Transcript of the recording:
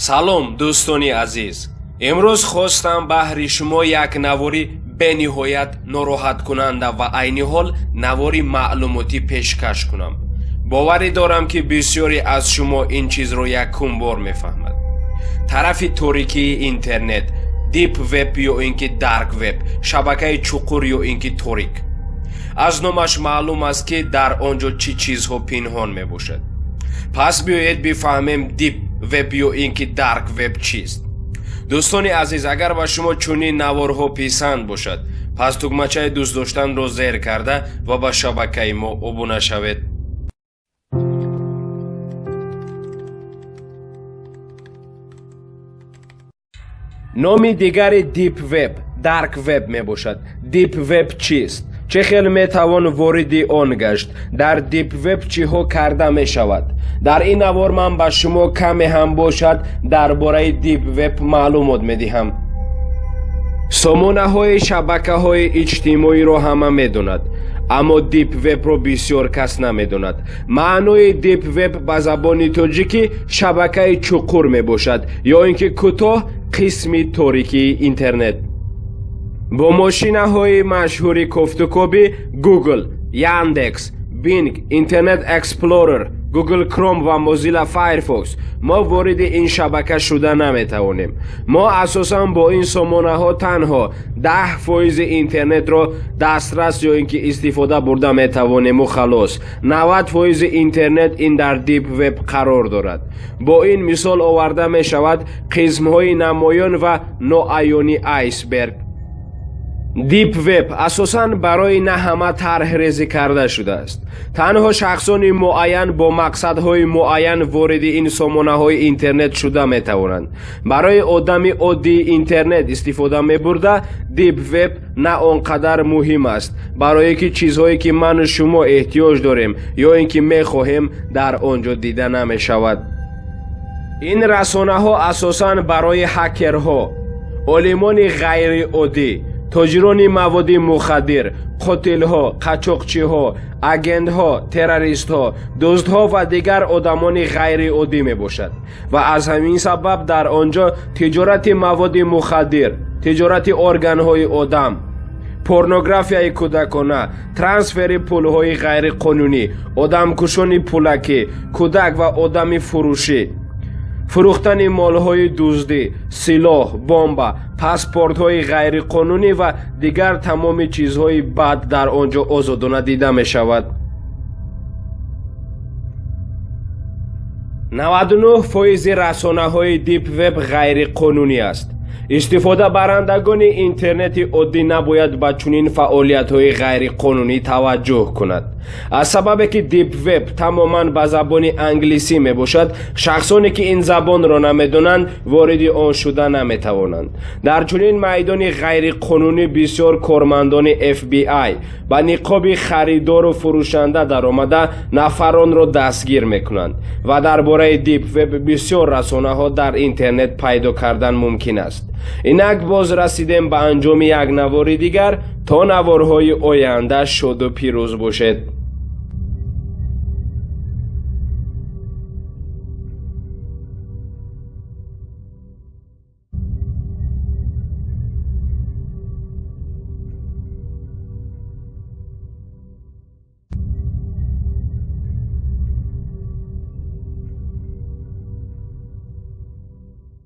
Салом, дӯстони азиз. Имрӯз хостам баҳри шумо як навори бениҳоят нороҳаткунанда ва айни ҳол навори маълумотӣ пешкаш кунам. Боварӣ дорам, ки бисёре аз шумо ин чизро якум бор мефаҳмад. Тарафи торикии интернет, Deep Web ё ин ки Dark Web, шабакаи чуқур ё ин ки торик. Аз номаш маълум аст, ки дар он ҷо чӣ чизҳо пинҳон мебошад. Пас биёед бифаҳмем, Deep Web ё ин ки Dark Web чист. Дӯстони азиз, агар ба шумо чунин наворҳо писанд бошад, пас тугмачаи дӯст доштанро зер карда ва ба шабакаи мо обуна шавед. Номи дигари Deep Web Dark Web мебошад. Deep Web чист? Чӣ хел метавон вориди он гашт? Дар Deep Web чиҳо карда мешавад? Дар ин навор ман ба шумо каме ҳам бошад дар бораи Deep Web маълумот медиҳам. Сомонаҳои шабакаҳои иҷтимоиро ҳама медонад, аммо Deep Web-ро бисёр кас намедонад. Маънои Deep Web ба забони тоҷикӣ шабакаи чуқур мебошад ё ин ки кӯтоҳ қисми торикии интернет. Бо мошинаҳои машҳури кофтукобӣ Google, Яндекс, Bing, Internet Explorer, Google Chrome ва Mozilla Firefox мо вориди ин шабака шуда наметавонем. Мо асосан бо ин сомонаҳо танҳо 10 фоизи интернетро дастрас ё ин ки истифода бурда метавонему халос. 90 фоизи интернет ин дар Deep Web қарор дорад. Бо ин мисол оварда мешавад қисмҳои намоён ва ноаёни айсберг. Deep Web асосан барои на ҳама тарҳрезӣ карда шудааст. Танҳо шахсони муайян бо мақсадҳои муайян вориди ин сомонаҳои интернет шуда метавонанд. Барои одами оддии интернет истифода мебурда, Deep Web на он қадар муҳим аст, барое ки чизҳое, ки ману шумо эҳтиёҷ дорем ё ин ки мехоҳем, дар он ҷо дида намешавад. Ин расонаҳо асосан барои ҳакерҳо, олимони ғайриоддӣ, тоҷирони маводи мухаддир, қотилҳо, қачоқчиҳо, агентҳо, террористҳо, дуздҳо ва дигар одамони ғайриоддӣ мебошад ва аз ҳамин сабаб дар он ҷо тиҷорати маводи мухаддир, тиҷорати органҳои одам, порнографияи кӯдакона, трансфери пулҳои ғайриқонунӣ, одамкушони пулакӣ, кӯдак ва одами фурӯшӣ, фурӯхтани молҳои дуздӣ, силоҳ, бомба, паспортҳои ғайриқонунӣ ва дигар тамоми чизҳои бад дар он ҷо озодона дида мешавад. 99 фоизи расонаҳои Deep Web ғайриқонунӣ аст. Истифодабарандагони интернети оддӣ набояд ба чунин фаъолиятҳои ғайриқонунӣ таваҷҷӯҳ кунад. Аз сабабе ки Deep Web тамоман ба забони англисӣ мебошад, шахсоне, ки ин забонро намедонанд, вориди он шуда наметавонанд. Дар чунин майдони ғайриқонунӣ бисёр кормандони FBI ба ниқоби харидору фурӯшанда даромада, нафаронро дастгир мекунанд ва дар бораи Deep Web бисёр расонаҳо дар интернет пайдо кардан мумкин аст. Инак боз расидем ба анҷоми як навори дигар. То наворҳои оянда шоду пирӯз бошед.